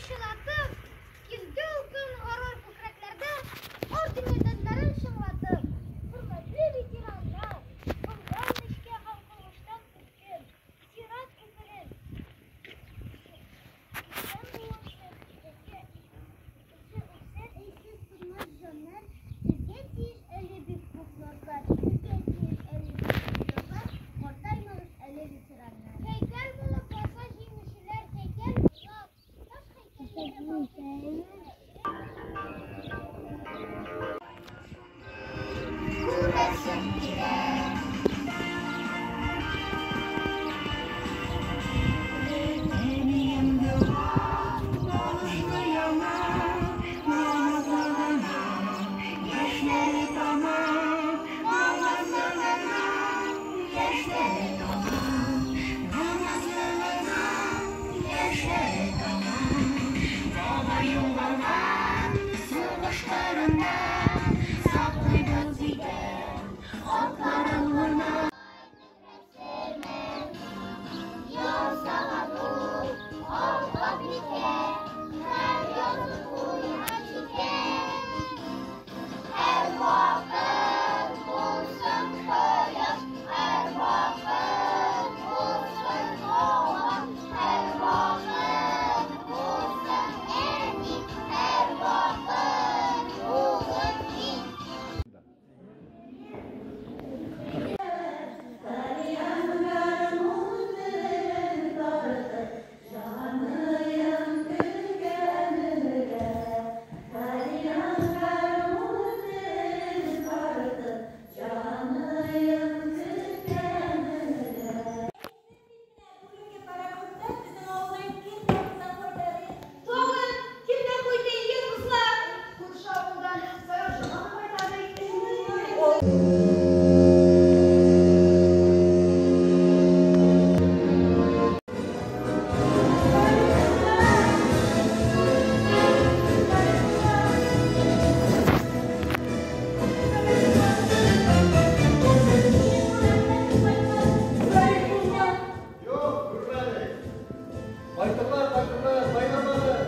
чылатып, Килде ул көн горур күкрәкләрдә Орден-медальләрен чыңлатып. Хөрмәтле ветераннар, Комган нечкә һәм кылмыштан үткен, Зират күперен кичкән буын Сезгә икенче үлсә, Әйсез тормас җаннар, Сезгә тиеш әле бик күп назлар, Сезгә тиеш әле бик күп назлар, Картаймагыз әле, ветераннар. Һәйкәл булып баса җиңүчеләр, һәйкәл булып, таш һәйкәлләре Күрәсем килә. Ясаган ул ап-ак бикә, һәр язын куйган чикә. Һәрвакыт булсын кояш, һәрвакыт булсын һава, һәрвакыт булсын әни, һәрвакыт булып мин. Тагын кемнәр кайтты инде, дуслар? Күрше авылдан Саярҗан кайта ди. Юк, күрмәдек. Кайтырлар, кайтырлар, кайгырмагыз.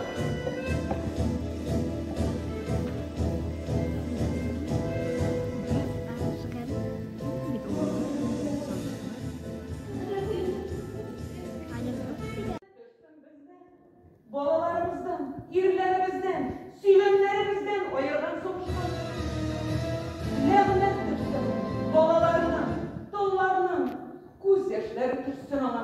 Балаларыбыздан, ирләребездән, сөйгәннәребездән аерган сугышка. Ләгънәт төшсен балаларының, толларның күз яшьләре төшсен аңа.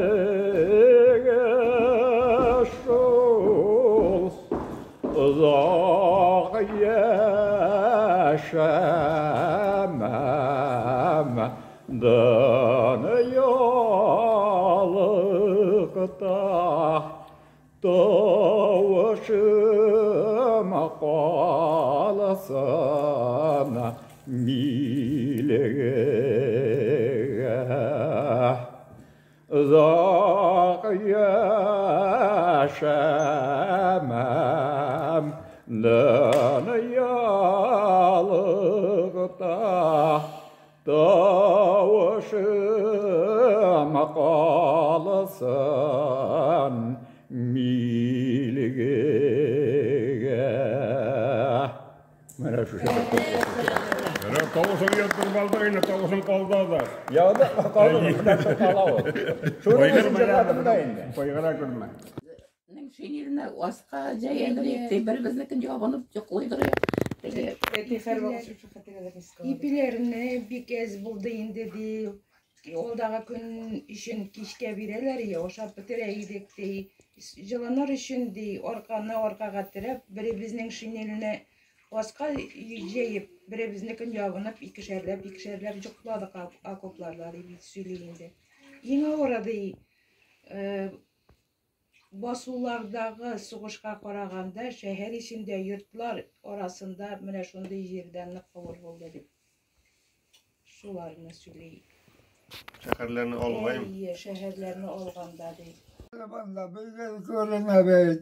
Миләбегә шул озак яшәмәм дөньялыкта, тавышым калсын милегә. Озак яшәмәм дөньялыкта, тавышым калсын милегә. Менә шушы бер. Менә тавышың яттырып алдык инде, тавышың калды да. Яда калды, менә кала ул. Шуның өчен җырладым да инде. Кайгыра күрмә. Нең шинеленә аска җәядер, бер-беребезнекен ябынып йоклыйдыр. Теге Ипиләрне бик әз булды инде, ди. Алдагы көн өчен кичкә бирәләр, я ашап бетерә идек, ди. Җылыныр өчен, ди, арканы аркага терәп, беребезнең шинельне аска җәеп, беребезнекен ябынып, икешәрләп, икешәрләп йокладык окопларда, дип сөйли инде. Иң авыры, ди, басулардагы сугышка караганда шәһәр эчендә йортлар арасында менә шундый җирдә нык авыр булды дип. Шуларны сөйли. Шәһәрләрне алмыйм. Әйе, шәһәрләрне алганда, ди. Монда безгә күренә бит.